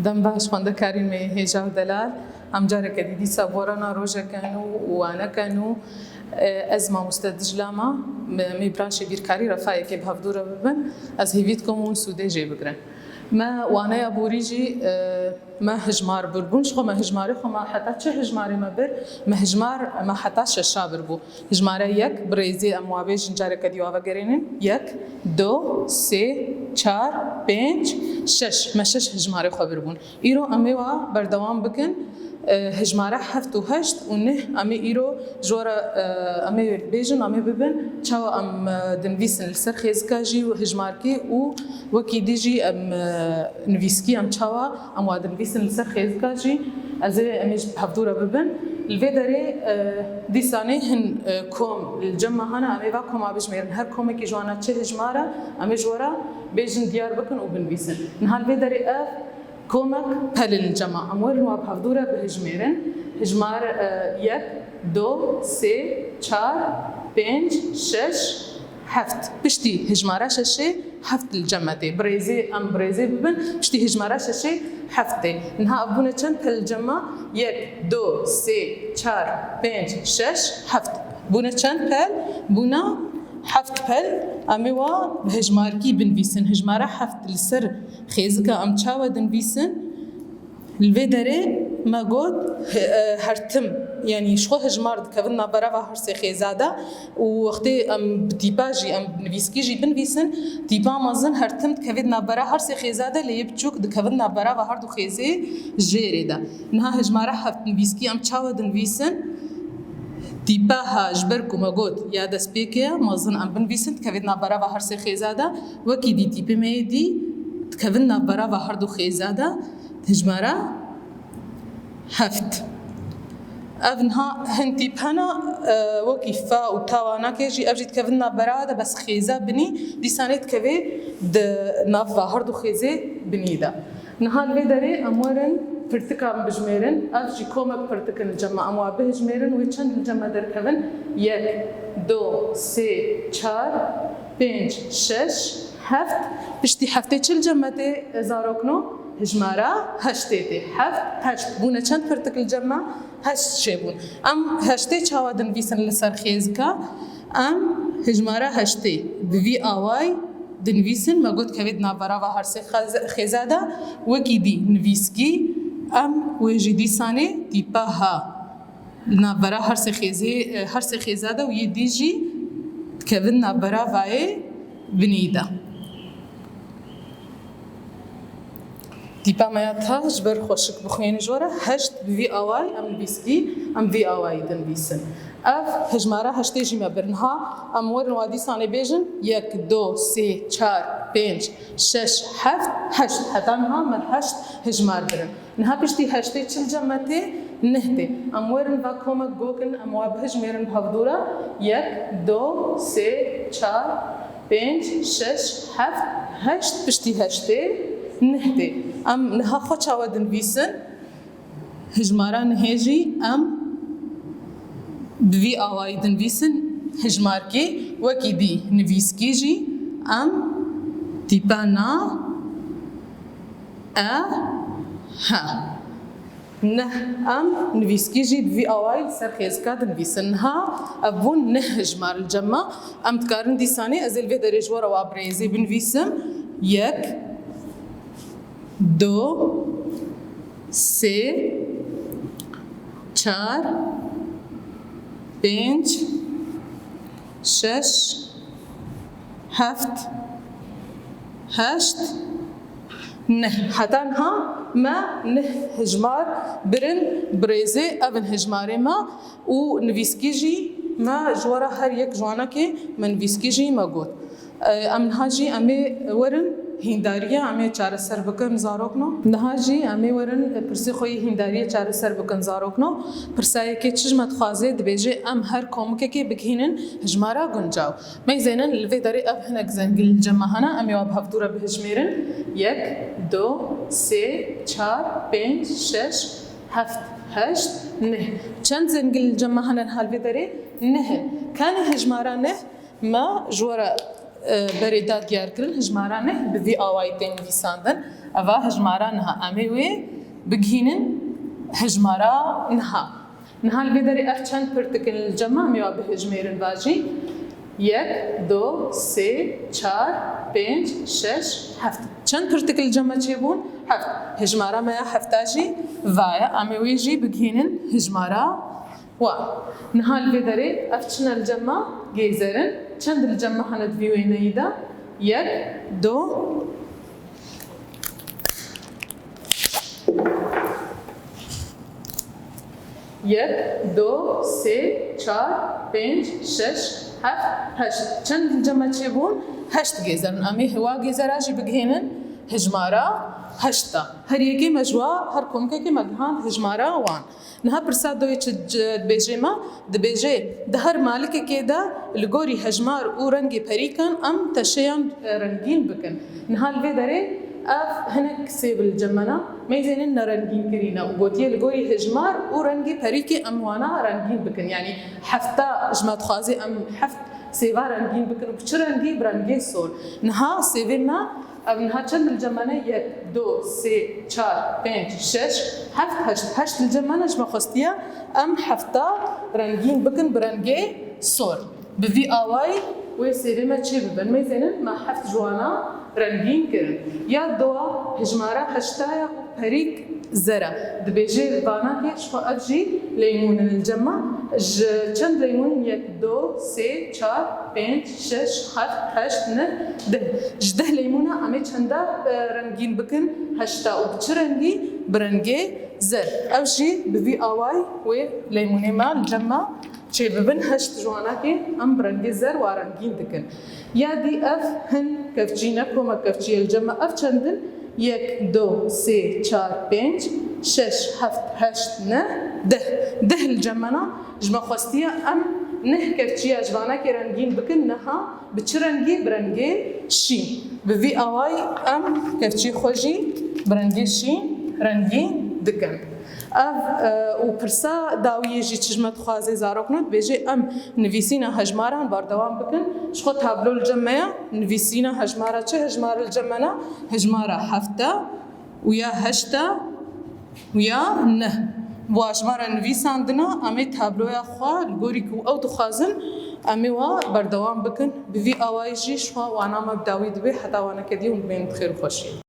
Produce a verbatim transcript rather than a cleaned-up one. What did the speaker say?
Dem baş xwendekarên me hêja û delal. Em careke dî dîsa borana rojeke nû û waneke nû. E, ez mamoste Dijla me, me, me branşê bîrkarî refayekê bi hevdû re bibin. Ez hêvî dikim hûn sûdê jê bigrin. Me waneya borî jî, e, me hijmar bir bûn. Ji xwe me hijmarê xwe me heta çi hijmarê me bir, me hijmar me heta şeşa bir bû. Hijmare yek, bi rêzê em wa bêjin careke dî wa vegerênin. Yek, do, sê, çar, pênc, şeş. Me şeş hijmarê xwe bir bûn. Îro em ê wa berdewam bikin. E, hijmare heft û heşt û neh em ê îro ji we re, e, em ê bêjin, em ê bibin. Çawa em, e, dinivîsin li ser xêzika jî û hijmarkî û wekî dî jî em, e, nivîskî em çawa em wa dinivîsin li ser xêzika jî ez ê em ê ji hevdû re bibin. Li vê derê, e, dîsanê hin, e, kom li cem me hene, em ê va koma bijmêrin. Her komekî ji wana çi hijmar e, em ê ji we re bêjin diyar bikin û binivîsin. Niha li vê derê ev komek pel in li cem me. Em werin wa bi hevdû re bihijmêrin. Hijmar, e, yek, do, sê, çar, pênc, şeş, heft. Piştî hijmara şeşê heft li cem me tê. Bi rêzê, em bi rêzê bibin, piştî hijmara şeşê heft tê. Niha ev bûne çend pel li cem me? Yek, do, sê, çar, pênc, şeş, heft. Bûne çend pel? Bûne heft pel. Em ê wa bi hijmarkî binivîsin. Hijmara heft li ser xêzika em çawa dinivîsin? Li vê derê me got, he-, e, her tim, yanî ji xwe hijmar dikevin navbera va her sê xêza de û wextê em bi tîpa jî, em bi nivîskî jî binivîsin, tîpa mezin her tim dikevê di navbera her sê xêza de, lê yê biçûk dikevin navbera va her du xêzê jêrê de. Niha hijmara heft nivîskî em çawa dinivîsin? Tîpa ha ji ber ku me got ya destpêkê ye, mezin em binivîsin, dikevê di navbera va her sê xêza de, wekî dî tîpê me yê dî dikevin navbera va her du xêza de. Hijmara heft. Ev niha hin tîp hene, e, wekî fa û ta wanakê jî, ev jî dikevin navbera de, bes xêza binî dîsanê dikevê di nav va her du xêzê binî de. Niha li vê derê em werin pirtikan bijmêrin. Ev jî komek pirtik in li cem me. Em wa bihijmêrin, wê çend li cem me derkevin? Yek, do, sê, çar, pênc, şeş, heft. Piştî heftê çi li cem me tê, e, zarokno? Hijmara heştê tê. Heft, heşt. Bûne çend pirtik li cem me? Heşt çêbûn. Em heştê çawa dinivîsin li ser xêzika? Em hijmara heştê bi vî awayî dinivîsin. Me got kevê di navbera va her sê xeze-, xêza de, wekî dî nivîskî, em wê jî dîsanê tîpa ha li navbera her sê xêzê, her sê xêza de û yê dî jî dikevin navbera vayê binî de. Tîpa me ya ta ji ber xweşik bixwînin ji we re, heşt bi vî awayî em nivîskî, em vî awayî dinivîsin. Ev hijmara heştê jî me bir. Niha em werin wa dîsanê bêjin, yek, do, sê, çar, pênc, şeş, heft, heşt. Heta niha me heşt hijmar birin. Niha piştî heştê çi li cem me tê? Neh tê. Em werin va komek gokin, em wa bihijmêrin bi hevdû re. Yek, do, sê, çar, pênc, şeş, heft, heşt, piştî heştê neh tê. Em niha xwe çawa dinivîsin? Hijmara nehê jî em bi vî awayî dinivîsin, hijmarkê, wekî dî nivîskî jî em tîpa na, e, he. Neh, em nivîskî jî bi vî awayî li ser xêzika dinivîsin. Niha ev bûn neh hijmar li cem me. Em dikarin dîsanê, ez ê li vê derê ji we re wa bi rêzê binivîsim. Yek, do, sê, çar, pênc, şeş, heft, heşt, neh. Heta niha me neh hijmar birin bi rêzê, ev in hijmarê me û nivîskî jî me ji we re her yek ji wanekê me nivîskî jî me got. E, em niha jî em ê werin hîndariya, em ê çareser bikin zarokno. Niha jî em ê werin pirsê xwe yê hîndariyê çareser bikin zarokno. Pirsa yekê çi ji me dixwaze, dibêje em her komikekê bigihînin hijmara guncaw. Meyzênin li vê derê ev hinek zengil li cem me hene, em ê wa bi hevdû re bihijmêrin. Yek, do, sê, çar, pênc, şeş, heft, heşt, neh. Çend zengil li cem me hene niha li vê derê? Neh in. Kenê hijmara neh me ji we re, e, berê da diyar kirin, hijmara neh bi vî awayî tê nivîsandin. Eva hijmara niha. Em ê wê bigihînin hijmara niha. Niha li vê derê ev çend pirtik in li cem me, em ê wa bihijmêrin, vajî. Yek, do, sê, çar, pênc, şeş, heft. Çend pirtik li cem me çêbûn? Heft. Hijmara me ya hefta jî va ye. Em ê wê jî bigihînin hijmara wan. Niha li vê derê ev çi ne li cem me? Gêzer in. Çend li cem me hene di vî wêneyî de? Yek, do, Yek, do, sê, çar, pênc, şeş, heft, heşt. Çend li cem me çêbûn? Heşt gêzer in. Em ê wa gêzera jî bigihînin hijmara heşta. Her yekê me ji wa, her komkekê me gihand hijmara wan. Niha pirsa doyê çi dibêjê me? Dibêjê, di her malikekê de li gorî hejmar û rengê perîkan em teşeyan, e, rengîn bikin. Niha li vê derê ev hinek sêv li cem me ne, meyzênin nerengîn kirîne û gotiye li gorî hejmar û rengê perîkê em wana rengîn bikin. Yanî hefta ji me dixwaze em heft sêva rengîn bikin û bi çi rengî? Bi rengê sor. Niha sêvê me Ev niha çend li cem me ne? Yek, do, sê, çar, pênc, şeş, heft, heşt. Heşt li cem me ne, ji me xwestiye em hefta rengîn bikin bi rengê sor. Bi vî awayî wê sêvê me çê bibin. Meyzênin me heft ji wana rengîn kirin. Ya dowa hijmara heşta ye û perîk zer e. Dibêje vanakê ji xwe ev jî leymûn in li cem me. Ji çend leymûn in? Yek, do, sê, çar, pênc, şeş, heft, heşt, neh, deh. Ji deh leymûna em ê çenda, e, rengîn bikin? Heşta. Û bi çi rengî? Bi rengê zer. Ew jî bi vî awayî wê leymûnê me li cem me çêbibin. Heşt ji wanakê em bi rengê zer wa rengîn dikin. Ya dî ev hin kevçî ne, komek kevçî ye li cem me. Ev çend in? Yek, do, sê, çar, pênc, şeş, heft, heşt, neh, deh. Deh li cem me ne. Ji me xwestiye em neh kevçiya ji vanakê rengîn bikin. Niha bi çi rengî? Bi rengê şîn. Bi vî awayî em kevçî xwe jî bi rengê şîn rengîn dikin. Ev, e, û pirsa dawiyê jî çi ji me dixwaze zarokno, dibêje em nivîsîna hejmaran berdewam bikin. Ji xwe tablo li cem me ye, nivîsîna hejmara çi? Hejmara li cem me ne, hejmara hefta û ya heşta û ya neh. Wa ji me re nivîsandina, em ê tabloya xwe li gorî ku ew dixwazin, em ê wa berdewam bikin. Bi vî awayî jî ji xwe wana me bi dawî dibe heta waneke dî hûn bimînin bi xêr û xweşiyê.